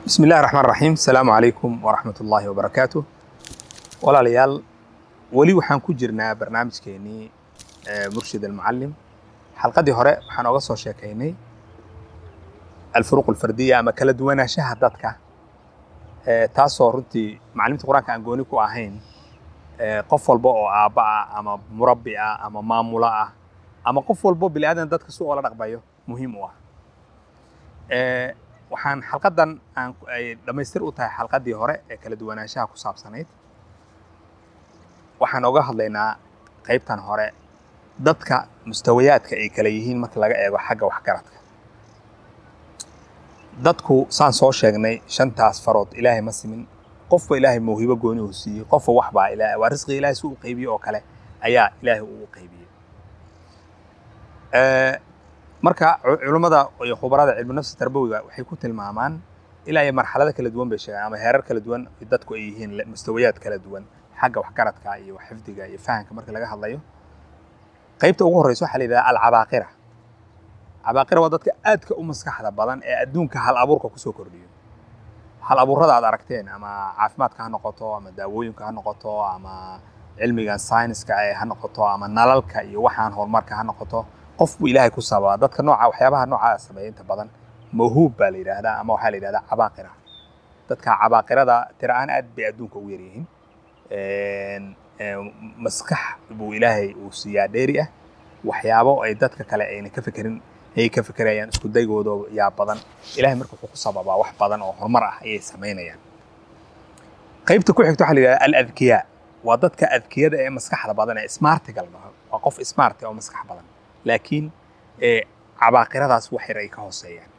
Bismi illahi raxmaan raxiim. Asalaamu calaykum waraxmat ullaahi wabarakaatu. Walaalayaal, weli waxaan ku jirnaa barnaamijkeenii Murshid Almucalim. Xalqadii hore waxaan oga soo sheekaynay alfuruq alfardiya ama kala duwanaanshaha dadka, taasoo runtii macalimiinta Qur-aanka aan gooni ku ahayn, qof walba oo aabba ah ama murabbi ah ama maamulo ah ama qof walbo bini aadan dadka si oola dhaqmayo muhiim u ah. Waxaan xalqadan aan ay dhammaystir u tahay xalqadii hore ee kala duwanaanshaha ku saabsanayd. Waxaan oga hadlaynaa qaybtan hore dadka mustawayaadka ay kala yihiin marka laga eego xagga waxgaradka. Dadku, saan soo sheegnay, shantaas farood Ilaahay ma simin. Qofba Ilaahay mawhibo gooni uu siiyey, qofba waxbaa Ilaahay waa risqiga Ilaahay si uu qaybiyey oo kale ayaa Ilaahay uu qaybiyey. Marka culummada iyo khubarada cilmu nafsi tarbawiga waxay ku tilmaamaan ilaa iyo marxalado kala duwan bay sheegaan ama heerar kala duwan dadku ay yihiin, mustawayaad kala duwan xagga waxgaradka iyo xifdiga iyo fahanka marka laga hadlayo. Qaybta ugu horeysa waxaa la yidhahdaa alcabaaqira. Cabaaqira waa dadka aadka u maskaxda badan ee adduunka hal abuurka kusoo kordhiyo. Hal abuurada aad aragteen, ama caafimaadka ha noqoto, ama daawooyinka ha noqoto, ama cilmigan sayniska ee ha noqoto, ama nalalka iyo waxaan horumarka ha noqoto, qof buu Ilaahay ku sababaa. Dadka nooca waxyaabaha noocaa sameeya inta badan mawhuub baa la yidhaahdaa ama waxaa la yidhahdaa cabaaqira. Dadka cabaaqirada tira ahaan aad bay adduunka ugu yaryihiin. Maskax buu Ilaahay uu siiyaa dheeri ah, waxyaabo ay dadka kale ayna ka fekerin ayay ka fekerayaan, isku daygooda yaa badan. Ilahay marka wuxuu ku sababaa wax badan oo horumar ah ayay samaynayaan. Qaybta ku xigta waxaa la yidhahdaa aladkiyaa. Waa dadka adkiyada ee maskaxda badan ee smartiga la dhaho. Waa qof smart oo maskax badan, laakiin cabaaqiradaas wax yar ay ka hooseeyaan.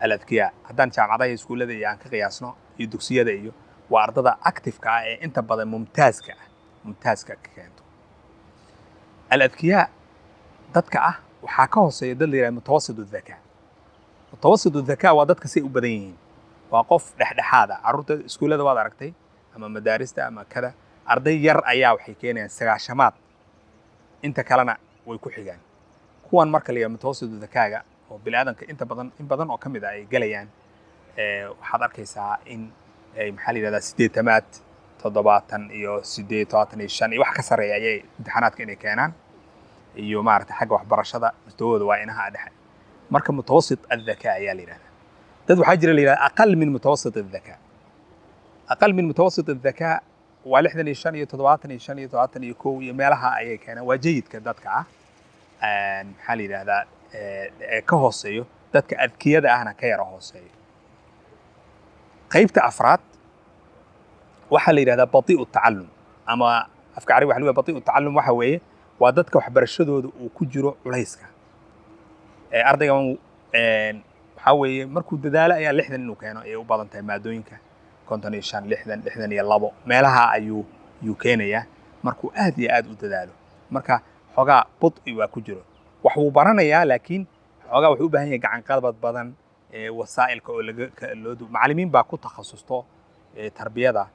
Aladkiyaa haddaan jaamacadaha iyo iskuullada iyo aan ka qiyaasno iyo dugsiyada iyo waa ardada active-ka ah ee inta badan mumtaaska ah, mumtaaska ka keento. Aladkiyaa dadka ah waxaa ka hooseeya dad la yidhahda mutawasit dhakaa. Mutawasit dhakaa waa dadka say u badan yihiin, waa qof dhexdhexaad ah. Carruurta iskuullada waad aragtay ama madaarista ama kada, arday yar ayaa waxay keenayaan sagaashamaad, inta kalena way ku xigaan. Kuwan marka la yidhahdo mutawasit dhakaaga oo bini'aadanka inta badan, in badan oo ka mid ah ay gelayaan, waxaad arkaysaa in ay, maxaa la yidhahdaa, sideetamaad, 78, 75 iyo wax ka sarreeya ayay imtixaanaadka inay keenaan iyo maaragtay xagga waxbarashada mustawahooda waa inaha dhexe. Marka mutawasit adhakaa ayaa la yidhahdaa. Dad waxaa jira la yidhahda aqal min mutawasit adhakaa. Aqal min mutawasit adhakaa waa 65 iyo 75 iyo 71 iyo meelaha ayay keenaan. Waa jayidka dadka ah, maxaa la yidhahdaa, ee ka hooseeyo dadka adkiyada ahna ka yara hooseeyo. Qaybta afraad waxaa la yidhahdaa batii'u tacallum, ama afka carabi waxa lagu yidhahdaa batii'u tacallum. Waxa weeye waa dadka waxbarashadooda uu ku jiro culayska. Ardaygan waxaa weeye markuu dadaalo ayaa 60 inuu keeno ayay u badan tahay maadooyinka, 55, 60, 62 meelaha ayuu keenayaa markuu aad iyo aad u dadaalo. Marka xoogaa bud'i waa ku jiro, wax wuu baranayaa, laakiin xoogaa wuxuu u baahan yahay gacan qabad badan, wasaa'ilka oo laga loo macallimiin baa ku takhasusto tarbiyada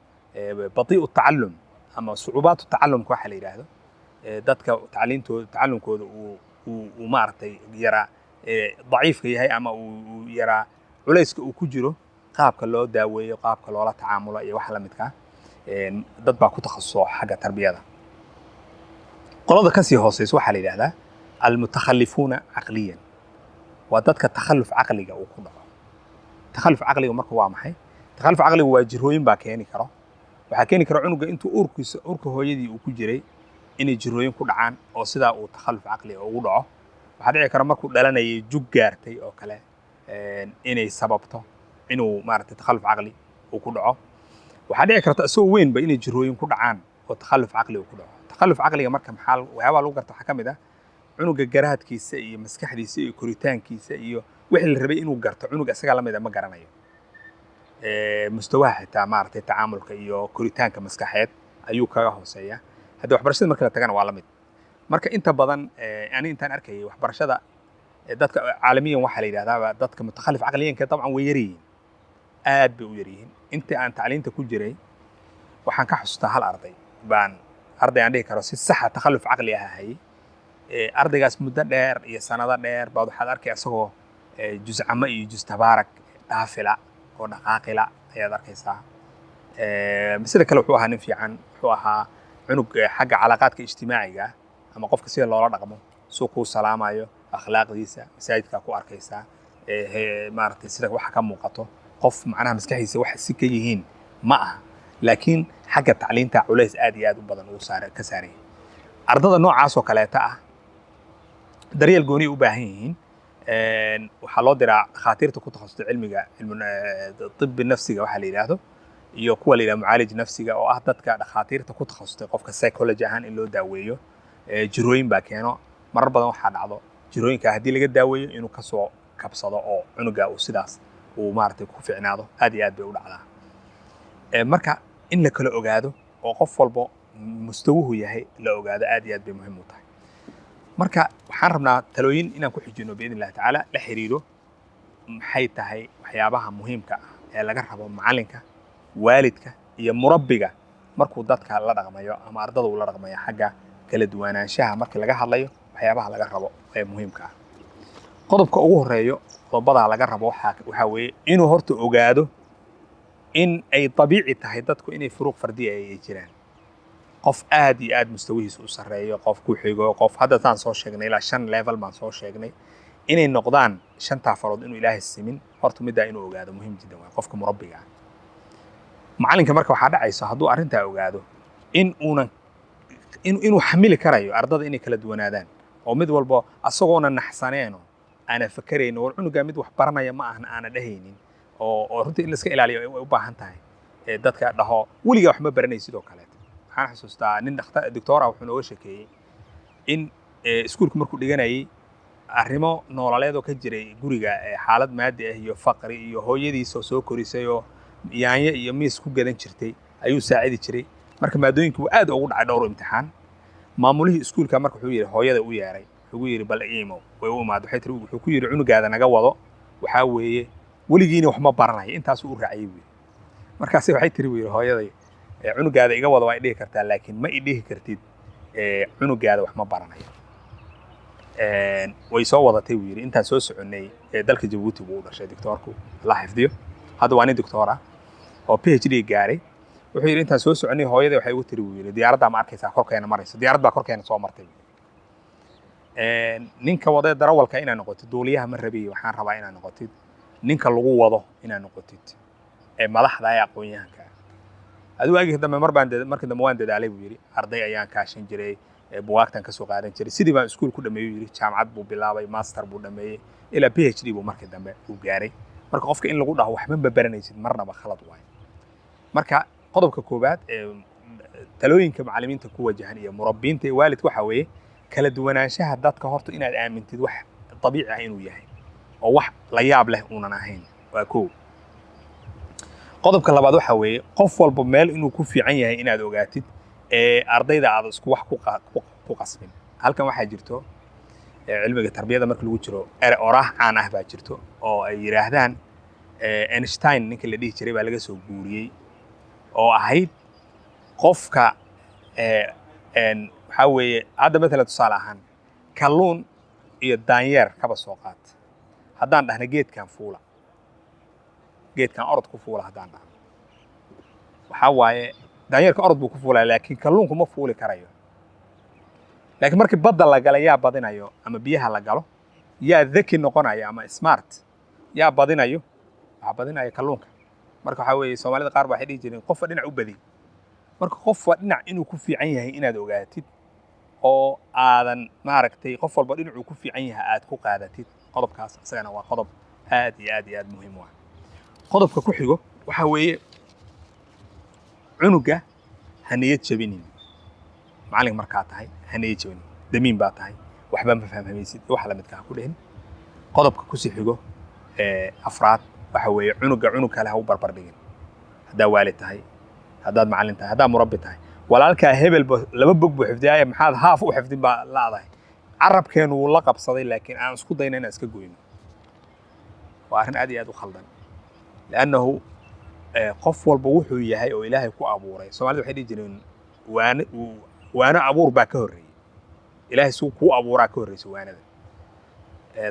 batii'u tacallum ama sucuubaatu tacallumka waxa la yidhaahdo, dadka tacliintooda tacallumkooda uu maaragtay yaraa daciifka yahay ama uu yaraa culayska uu ku jiro, qaabka loo daaweeyo, qaabka loola tacaamulo iyo wax la midka. Dad baa ku takhasuso xagga tarbiyada. Qolada kasii hooseysa waxaa la yidhahdaa almutakhalifuuna caqliyan. Waa dadka takhalluf caqliga uu ku dhaco. Takhalluf caqliga marka waa maxay? Takhalluf caqliga waa jirooyin baa keeni karo. Waxaa keeni kara cunuga intuu uurkiisa, uurka hooyadii uu ku jiray, inay jirooyin ku dhacaan oo sidaa uu takhalluf caqliga ugu dhaco. Waxaa dhici kara markuu dhalanayay jug gaartay oo kale inay sababto inuu maaragtay takhalluf caqli uu ku dhaco. Waxaa dhici karta isagoo weynba inay jirooyin ku dhacaan oo takhalluf caqli uu ku dhaco. Takhalluf caqliga marka maxaa waxyaabaha lagu garta? Waxaa ka mid ah cunuga garaadkiisa iyo maskaxdiisa iyo koritaankiisa iyo wixii la rabay inuu garto cunug isagaa lamid a ma garanayo. Mustawaha xitaa maaragtay tacaamulka iyo koritaanka maskaxeed ayuu kaga hooseeya. Haddii waxbarashada marka la tagana waa la mid. Marka inta badan ani intaan arkayay waxbarashada dadka caalamiyan waxaa la yidhahdaaba dadka mutakhallif caqliyanka dabcan way yar yihiin, aad bay u yar yihiin. Intii aan tacliinta ku jiray waxaan ka xasuustaa hal arday baan, arday aan dhihi karo si saxa takhalluf caqli ah hayay. Ardaygaas muddo dheer iyo sanado dheer baad waxaad arkay isagoo juz camo iyo juz tabaarak dhaafila. oo dhaqaaqila ayaad arkaysaa. Sida kale wuxuu ahaa nin fiican, wuxuu ahaa cunug xagga calaaqaadka ijtimaaciga ah ama qofka sida loola dhaqmo, suu kuu salaamayo, akhlaaqdiisa masaajidkaa ku arkaysaa, maaragtay sida waxa ka muuqato qof macnaha maskaxdiisa wax si ka yihiin ma aha, laakiin xagga tacliinta culays aad iyo aad u badan uu saar ka saaraya. Ardada noocaas oo kaleeta ah daryeel gooni u baahan yihiin. Waxaa loo diraa dhakhaatiirta ku takhasustay cilmiga cilmi tibbi nafsiga waxaa la yidhaahdo, iyo kuwa la yidhahdo mucaalij nafsiga, oo ah dadka dhakhaatiirta ku takhasustay qofka psychology ahaan in loo daaweeyo. Jirooyin baa keeno marar badan, waxaa dhacdo jirooyinka haddii laga daaweeyo inuu kasoo kabsado oo cunuga uu sidaas uu maaragtay ku ficnaado, aad iyo aad bay u dhacdaa. Marka in la kala ogaado oo qof walbo mustawuhu yahay la ogaado aad iyo aad bay muhiim u tahay. Marka waxaan rabnaa talooyin inaan ku xijino biidn illahi tacaala la xiriiro maxay tahay waxyaabaha muhiimka ah ee laga rabo macalinka, waalidka iyo murabbiga markuu dadka la dhaqmayo ama ardada uu la dhaqmayo, xagga kala duwanaanshaha markii laga hadlayo, waxyaabaha laga rabo ee muhiimka ah. Qodobka ugu horeeyo qodobadaa laga rabo waxaa weeye inuu horta ogaado in ay dabiici tahay dadku inay furuuq fardiya ay jiraan, qof aad iyo aad mustawihiisa u sarreeyo, qof ku xigo, qof hadda saan soo sheegnay ilaa 5 level baan soo sheegnay inay noqdaan shantaa farood inuu Ilaahay simin. Horta middaa inuu ogaado muhiim jiddan waay qofka murabbiga ah, macalinka. Marka waxaa dhacayso hadduu arrintaa ogaado in uunan inuu xamili karayo ardada inay kala duwanaadaan, oo mid walba asagoona naxsaneeno aana fakerayno war cunugaa mid wax baranaya ma ahan aana dhehaynin, oo runtii in la iska ilaaliyo ay u baahan tahay dadka dhaho weligaa wax ma baranay. Sidoo kaleeto waxaan xasuustaa nin dhakhtar doctor ah wuxuu nooga sheekeeyey in iskuulka markuu dhiganayay arrimo noololeed oo ka jiray guriga, xaalad maadi ah iyo faqri iyo hooyadiis oo soo korisay oo yaanyo iyo miis ku gadan jirtay ayuu saacidi jiray. Marka maadooyinka uu aad ugu dhacay dhowr imtixaan. Maamulihii iskuulka marka wuxuu yidhi, hooyada u yeeray, wuxuu yidhi bal iimow. Way u imaad, waxay tiri, wuxuu ku yidhi cunugaada naga wado, waxaa weeye weligiina wax ma baranayo. Intaasuu u raaciyey buu yidhi. Markaasi waxay tiri buu yidhi hooyaday, cunugaada iga wado waa i dhihi kartaa, laakiin ma i dhihi kartid cunugaada wax ma baranayo. Way soo wadatay buu yidhi. Intaan soo soconnay dalka Jabuuti buu u dhashay doctoorku, Allah xifdiyo, hadda waa nin doctor ah oo PhD gaaray. Wuxuu yidhi intaan soo soconay hooyaday waxay igu tiri buu yidhi, diyaaraddaa ma arkaysaa korkeena marayso? Diyaarad baa korkeena soo martay buu yidhi. Ninka wadee darawalka inaad noqotid, duuliyaha ma rabiy, waxaan rabaa inaad noqotid ninka lagu wado inaad noqotid ee madaxda ee aqoon-yahanka ah. Adigu waagii dambe mar baan markii dambe waan dadaalay buu yidhi, arday ayaan kaashan jiray, buwaagtan kasoo qaadan jiray, sidii baan iskuul ku dhameeyey yidhi. Jaamacad buu bilaabay, master buu dhameeyey, ilaa PhD buu markii dambe uu gaaray. Marka qofka in lagu dhaho waxba ma baranaysid marnaba khalad waayo. Marka qodobka koowaad ee talooyinka macallimiinta ku wajahan iyo murabbiinta iyo waalidka waxaa weeye kala duwanaanshaha dadka horta inaad aamintid wax dabiici ah inuu yahay oo wax la yaab leh uunan ahayn, waa kow. Qodobka labaad waxaa weeye qof walba meel inuu ku fiican yahay inaad ogaatid ee ardayda aad isku wax ku qasbin. Halkan waxaa jirto cilmiga tarbiyada marka lagu jiro ere oraah caan ah baa jirto oo ay yidhaahdaan Einstein ninka la dhihi jiray baa laga soo guuriyey, oo ahayd qofka waxaa weeye hadda matalan tusaale ahaan kalluun iyo daanyeer kaba soo qaat, haddaan dhahna geedkan fuula, geedkan orod ku fuula haddaan dhahno, waxaa waaye daanyeerka orod buu ku fuulaya, laakiin kalluunku ma fuuli karayo. Laakiin markii badda la gala yaa badinayo, ama biyaha la galo yaa dhaki noqonayo ama smart yaa badinayo? Waxaa badinaya kalluunka. Marka waxaa weeye Soomaalida qaar ba waxay dhihi jireen qofba dhinac u badi. Marka qofba dhinac inuu ku fiican yahay inaad ogaatid oo aadan maaragtay qof walba dhinacuu ku fiican yahay aad ku qaadatid, qodobkaas isagana waa qodob aad iyo aad iyo aad muhiim u ah. Qodobka ku xigo waxaa weeye cunuga ha niyad jabinin. Macallin markaa tahay ha niyad jabinin, damiin baa tahay, waxba ma fahmaysid, wax la midka ha ku dhihin. Qodobka kusii xigo ee afraad waxa weeye cunuga cunug kale ha u barbar dhigin. Haddaa waalid tahay, haddaad macallin tahay, haddaad murabbi tahay, walaalkaa hebelba 2 bog buu xifdiyaaya, maxaad haaf u xifdin baa la'dahay? Carabkeenu wuu la qabsaday, laakiin aan isku dayna inaan iska goyno waa arrin aad iyo aad u khaldan, li'annahu qof walba wuxuu yahay oo Ilaahay ku abuuray. Soomaalida waxay dhihi jireen waano waano abuur baa ka horreeyey, Ilaahay suu kuu abuuraa ka horreysay waanada.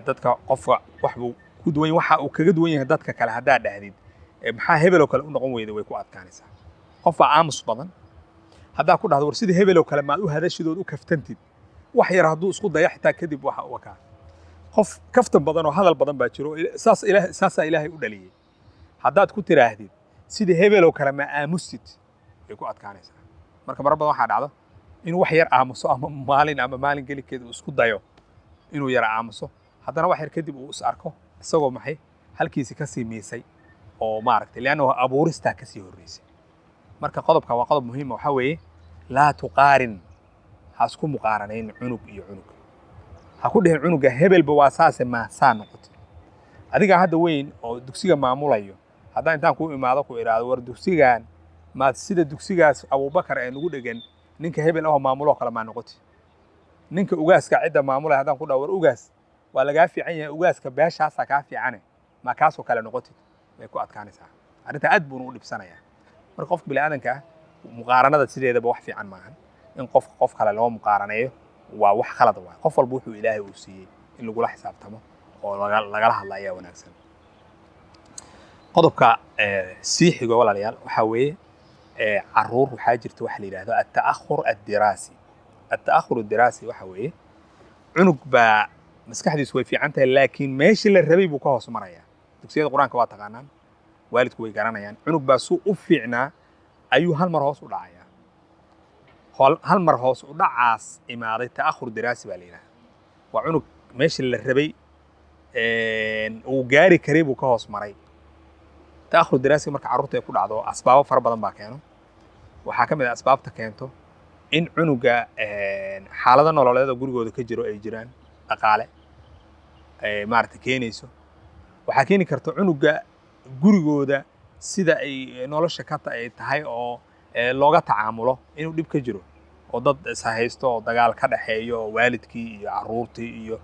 Dadka qofka wax buu ku duwan yahay, waxa uu kaga duwan yahay dadka kale haddaad dhahdid Maxaa hebeloo kale u noqon weyda, way ku adkaanaysaa. Qof baa aamus badan, haddaa ku dhahdo war sidii hebeloo kale maad u hadashidood u kaftantid, wax yar hadduu isku daya xitaa kadib waxa wakaa. Qof kaftan badan oo hadal badan baa jiro, saas ilaah, saasaa Ilaahay u dhaliyey. Haddaad ku tiraahdid sidii hebeloo kale ma aamusid, way ku adkaanaysaa. Marka marar badan waxaa dhacdo inuu wax yar aamuso, ama maalin ama maalin gelikeeda uu isku dayo inuu yara aamuso, haddana wax yar kadib uu is arko isagoo maxay halkiisi kasii miisay oo maaragtay, leanna abuuristaa kasii horreysay. Marka qodobka waa qodob muhiima, waxaa weeye laa tuqaarin, ha isku muqaaranayn cunug iyo cunug. Ha ku dhihin cunuga hebelba waa saase ma saa noqotay. Adigaa hadda weyn oo dugsiga maamulayo, haddaan intaan kuu imaado ku idhaahdo war dugsigan maad sida dugsigaas Abuubakar ee nagu dhegan ninka hebel ahoo maamuloo kale maa noqoti. Ninka ugaaska cidda maamulaya haddaan ku dhaho war ugaas waa lagaa fiican yahay, ugaaska beeshaasaa kaa fiicane, ma kaasoo kale noqotid, way ku adkaanaysaa arrintaa, aad buuna u dhibsanayaa. Marka qofka bini'aadanka ah muqaaranada sideedaba wax fiican maahan. In qofka qof kale loo muqaaraneeyo waa wax khalad waay. Qof walba wuxuu Ilaahay uu siiyey in lagula xisaabtamo oo lagala hadla ayaa wanaagsan. Qodobka sii xigo, walaalayaal, waxaa weeye caruur waxaa jirta waxa la yidhahdo التأخر الدراسي. التأخر الدراسي waxa weeye cunug baa maskaxdiisu way fiican tahay, laakiin meeshii la rabay buu ka hoos marayaa. Dugsiyada Qur-aanka waa taqaanaan, waalidku way garanayaan. Cunug baa suu u fiicnaa ayuu hal mar hoos u dhacayaa. Hal mar hoos u dhacaas imaaday تأخر دراسي baa la yidhahdaa. Waa cunug meeshii la rabay uu gaari karay buu ka hoos maray. تأخر دراسي marka carruurta ay ku dhacdo, asbaabo fara badan baa keeno. Waxaa ka mid ah asbaabta keento in cunuga xaalado nololeed oo gurigooda ka jiro ay jiraan, dhaqaale maaragtay keenayso. Waxaa keeni karta cunuga gurigooda sida ay nolosha ka ay tahay oo looga tacaamulo inuu dhib ka jiro, oo dad is haysto oo dagaal ka dhexeeyo, oo waalidkii iyo carruurtii iyo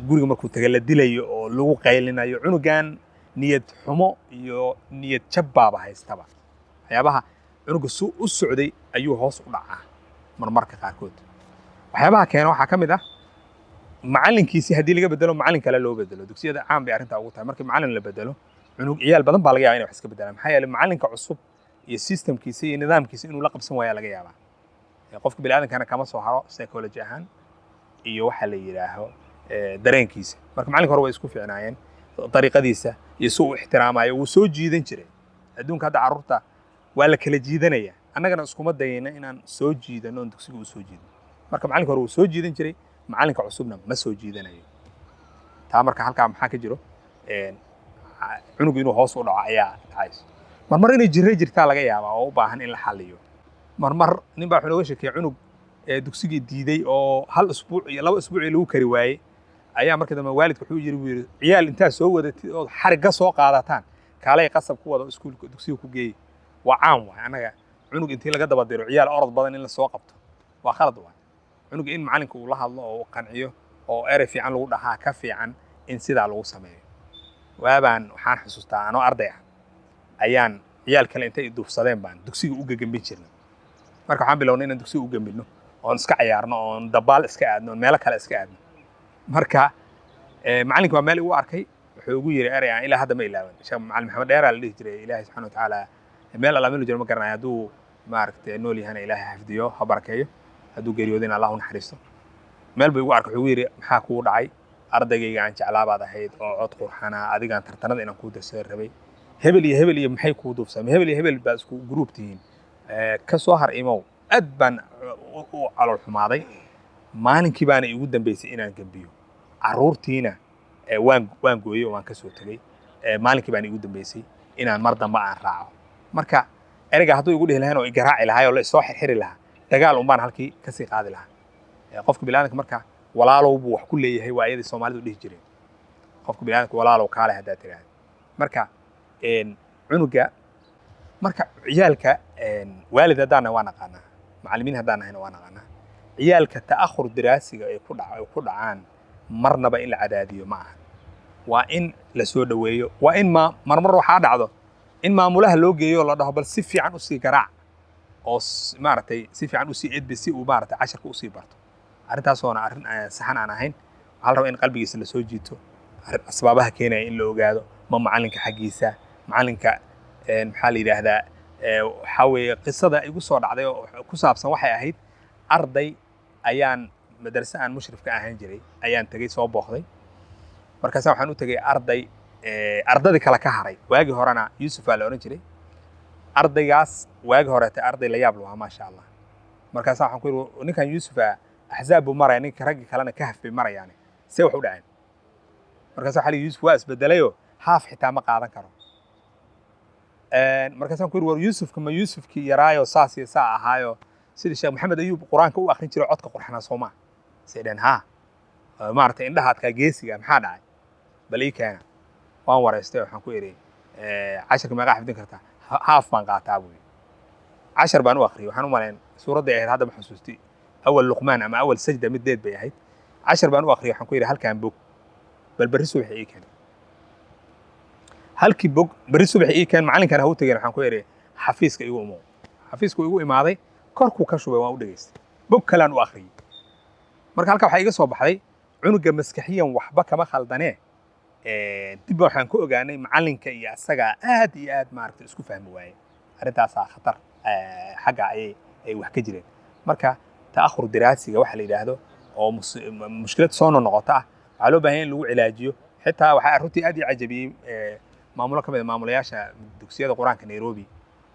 guriga markuu taga la dilayo oo lagu qaylinayo. Cunugan niyad xumo iyo niyad jab baaba haystaba. Waxyaabaha cunuga su u socday ayuu hoos u dhacaa marmarka qaarkood. Waxyaabaha keena waxaa ka mid ah macallinkiisi haddii laga bedelo, macallin kale loo bedelo. Dugsiyada caan bay arrintaa ugu tahay. Markii macallin la bedelo, cunug ciyaal badan baa laga yaaba inay wax iska bedelaan, maxaa yeelay macallinka cusub iyo systemkiisa iyo nidaamkiisa inuu la qabsan waayaa laga yaabaa. Qofka bini'aadankana kama soo haro psychology ahaan iyo waxa la yidhaaho dareenkiisa. Marka macallinka hore way isku fiicnaayeen, dariiqadiisa iyo si uu ixtiraamayo wuu soo jiidan jiray. Adduunka hadda carruurta waa la kala jiidanaya, annagana iskuma dayayna inaan soo jiidano oon dugsiga u soo jiidano. Marka macallinka hore wuu soo jiidan jiray, macallinka cusubna ma soo jiidanayo. Taa marka halkaa maxaa ka jiro? Cunugu inuu hoos u dhaco ayaa dhacayso. Marmar inay jirro jirtaa laga yaabaa oo u baahan in la xalliyo. Marmar nin baa wuxuu nooga sheekeeyey cunug dugsigii diiday oo hal usbuuc iyo 2 usbuuc lagu kari waayey. Ayaa markii dambe waalidka wuxuu yiri, buu yidhi, ciyaal intaa soo wadatid ood xarigga soo qaadataan, kaalay qasab ku wada iskuulka dugsiga ku geeyey. Waa caan waay annaga cunug intii laga daba diro ciyaal orod badan in la soo qabto waa khalad waay. Cunuga in macalinka uu la hadlo oo uu qanciyo oo erey fiican lagu dhahaa ka fiican in sidaa lagu sameeyo. Waabaan waxaan xusuustaa anoo arday ah ayaan ciyaal kale intay duufsadeen baan dugsiga u gegembin jirnay. Marka waxaan bilownay inaan dugsiga u gembinno oon iska ciyaarno oon dabaal iska aadno oon meelo kale iska aadno. Marka macalinka waa meel igu arkay, wuxuu igu yiri erey aan ilaa hadda ma ilaawan. Sheekh Macalin Maxamed Dheeraa la dhihi jiray. Ilaahay subxaana watacaala meel alla meel jiro ma garanayo. Hadduu maaragtay nool yahana Ilaahay xifdiyo, ha barakeeyo. Hadduu geeriyoodina Allah u naxariisto. Meel buu igu arkay, wuxuu igu yiri, maxaa kugu dhacay? Ardaygayga aan jeclaa baad ahayd oo cod qurxanaa, adigaan tartanada inaan kuu darsada rabay. Hebel iyo hebel iyo maxay kuu duufsamay? Hebel iyo hebel baa isku group tihiin, ka soo har imow. Aad baan u calool xumaaday. Maalinkii baana igu dambeysay inaan gembiyo. Carruurtiina waan gooyey oo waan ka soo tegey. Maalinkii baana igu dambeysay inaan mar dambe aan raaco. Marka ereyga hadduu igu dhihi lahayn oo i garaaci lahaa oo la isoo xirxiri lahaa, dagaal un baan halkii kasii qaadi lahaa. Qofka bini'aadamka marka walaalow buu wax ku leeyahay, waa iyadii Soomaalidu dhihi jireen. Qofka bini'aadamka walaalow kaale haddaad tiraahdo. Marka cunuga, marka ciyaalka, waalid haddaan nahay waa naqaanaa, macallimiin haddaan nahayna waa naqaanaa. Ciyaalka تأخر diraasiga ay ku dhaca ay ku dhacaan marnaba in la cadaadiyo ma aha, waa in la soo dhoweeyo. Waa in ma marmar waxaa dhacdo in maamulaha loo geeyo oo la dhaho bal si fiican usii garaac oo maaragtay si fiican usii edbi si uu maaragtay casharka usii barto. Arintaasoona arrin saxan aan ahayn. Waxaa la rabaa in qalbigiisa lasoo jiito, asbaabaha keenaya in la ogaado, ma macalinka xaggiisa Macalinka maxaa la yidhaahdaa, waxaa weeye qisada igu soo dhacday oo ku saabsan waxay ahayd arday ayaan madrase aan mushrif ka ahaan jiray ayaan tegey, soo booqday. Markaasa waxaan u tegey arday ardadii kale ka haray. Waagii horena Yuusuf baa la odhan jiray ardaygaas. Waagi horeete arday la yaab lahaa, maasha Allah. Markaasa waxaan ku yidhi, ninkan Yuusufa axzaab buu maraya, ninka raggii kalena Kahf bay marayaane, see wax u dhaceen? Markaasa waxaa la yidhi, Yuusuf waa isbedelayoo haaf xitaa ma qaadan karo. Markaasaan ku yidhi, war Yuusufka ma Yuusufkii yaraayo saas iyo saa ahaayo, sidii Sheekh Maxamed Ayuub Qur-aanka u akrin jiray, codka qurxanaa soomaa? Say dhaheen, haa, maaragtay, indhaha adkaa, geesiga, maxaa dhacay? Bal ii keena. Waan waraystay. Waxaan ku idhi, casharka meeqaa xifdin kartaa? Haaf baan qaataa buu yidhi. Cashar baan u akhriyay. Waxaan u malayn suuraddii ahayd hadda ma xusuusti, awal Luqmaan ama awal Sajda middeed bay ahayd. Cashar baan u akhriyay. Waxaan ku yidhi, halkaan bog bal berri subax ii keen. Halkii bog berri subax ii keen. Macallinkan ha u tegeen. Waxaan ku idhi, xafiiska igu imow. Xafiisku igu imaaday, korkuu ka shubay, waan u dhegaystay. Bog kalaan u akhriyey. Marka halka waxaa iga soo baxday, cunuga maskaxiyan waxba kama khaldanee. Dib waxaan ku ogaanay macallinka iyo asagaa aad iyo aad maaragtay isku fahmi waaye. Arrintaasaa khatar xagga ayay ay wax ka jireen. Marka ta'akhur diraasiga waxa la yidhaahdo oo mushkilad soo noqnoqota ah, waxaa loo baahan yahay in lagu cilaajiyo. Xitaa waxaa runtii aad ii cajabiyey maamulo ka mid a maamulayaasha dugsiyada Qur-aanka Nairobi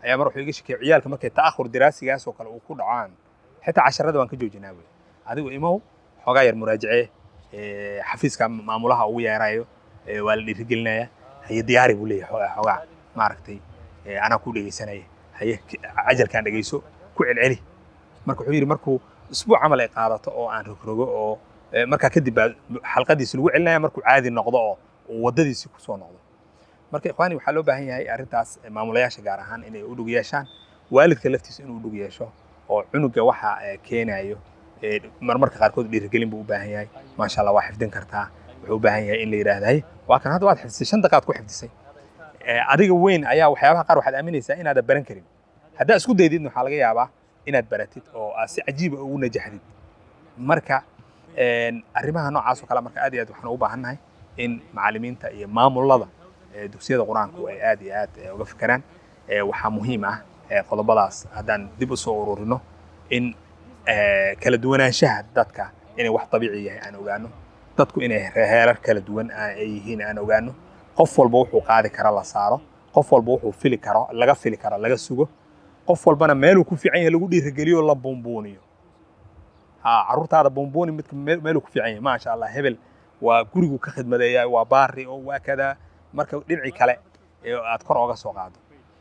ayaa mar wuxuu iga sheekeyay, ciyaalka markay ta'akhur diraasigaas oo kale uu ku dhacaan, xitaa casharada waan ka joojinaa wey. Adigu imow, xoogaa yar muraajacee. Xafiiska maamulaha ugu yeerayo, waa la dhiirigelinaya. Haye, diyaari buu leeyahay, xoogaa maaragtay, anaa ku dhegeysanaya. Haye, cajalkaan dhegeyso, ku celceli. Marka wuxuu yidhi, markuu isbuuc camal ay qaadato oo aan rogrogo oo markaa kadib baa xalqadiisi lagu celinaya, markuu caadi noqdo oo uu waddadiisi kusoo noqdo. Marka ikhwaani, waxaa loo baahan yahay arrintaas maamulayaasha gaar ahaan inay u dhug yeeshaan, waalidka laftiisa inuu u dhug yeesho oo cunuga waxa keenayo. Marmarka qaarkood dhiirigelin buu u baahan yahay. Maasha Allah, waa xifdin kartaa. Wuxuu u baahan yahay in la yidhaahdo, hay, waa kan, hadda waad xifdisay, 5 daqiiqaad ku xifdisay. Adiga weyn ayaa waxyaabaha qaar waxaad aaminaysaa inaadan baran karin. Haddaa isku daydidna, waxaa laga yaabaa inaad baratid oo aad si cajiiba ugu najaxdid. Marka arrimaha noocaas oo kale, marka aad iyo aad waxaan ugu baahannahay in macallimiinta iyo maamulada dugsiyada Qur-aanku ay aad iyo aad uga fikiraan. Waxaa muhiim ah qodobadaas haddaan dib usoo ururino, in kala duwanaanshaha dadka inay wax dabiici yahay aan ogaano, dadku inay heerar kala duwan ay yihiin aan ogaano, qof walba wuxuu qaadi kara la saaro, qof walba wuxuu fili karo laga fili karo laga sugo, qof walbana meeluu ku fiican yahay lagu dhiirigeliyo, la buunbuuniyo. Ha, carruurtaada buunbuuni midka meeluu ku fiican yahay. Maasha Allah, hebel waa gurigu ka khidmadeeya, waa baari oo waa kadaa. Marka dhinacii kale ee aad kor ooga soo qaado,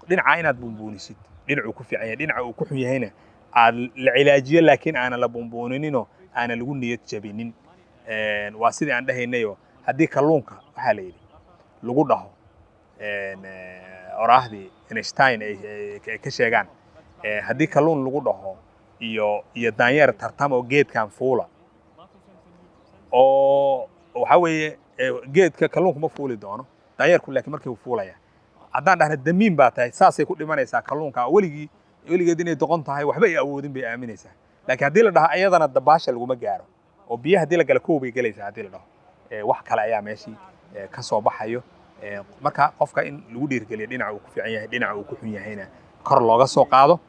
dhinaca inaad buunbuunisid dhinacuu ku fiican yahay, dhinaca uu ku xun yahayna aad la cilaajiyo, laakiin aanan la buunbuunininoo aanan lagu niyad jabinin. Waa sidii aan dhahaynayo, haddii kalluunka waxaa la yidhi lagu dhaho oraahdii Einstein ay ka sheegaan, haddii kalluun lagu dhaho iyo daanyeer tartamo geedkan fuula, oo waxaa weeye geedka kalluunku ma fuuli doono, daanyeerku laakiin markii uu fuulaya. Haddaan dhahna damiin baa tahay, saasay ku dhimanaysaa kalluunka weligii weligeed, inay doqon tahay, waxba ay awoodin bay aaminaysaa. Laakiin haddii la dhaho ayadana dabaasha laguma gaaro oo biyaha haddii la gala kow bay gelaysaa, haddii la dhaho wax kale ayaa meeshii ka soo baxayo. Marka qofka in lagu dhiirigeliyo dhinaca uu ku fiican yahay, dhinaca uu ku xun yahayna kor looga soo qaado.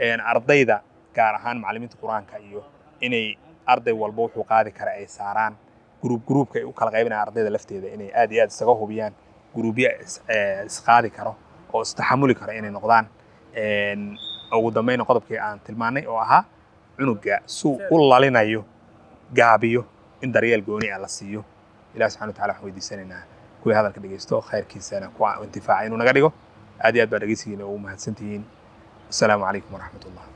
Ardayda gaar ahaan macallimiinta Qur-aanka iyo inay arday walba wuxuu qaadi kara ay saaraan, group groupka ay u kala qaybinayaan ardayda lafteeda inay aad iyo aad isaga hubiyaan, groupyo isqaadi karo oo istaxamuli karo inay noqdaan. Ugu dambayna qodobkii aan tilmaanay oo ahaa cunuga suu u lalinayo gaabiyo in daryeel gooni ah la siiyo. Ilaah subxana wa tacala waxaan weydiisanaynaa kuwii hadalka dhegeysto khayrkiisana kuwa intifaaca inuu naga dhigo. Aad iyo aad baa dhegeysigiina ugu mahadsantihiin. Asalaamu calaykum waraxmat ullah.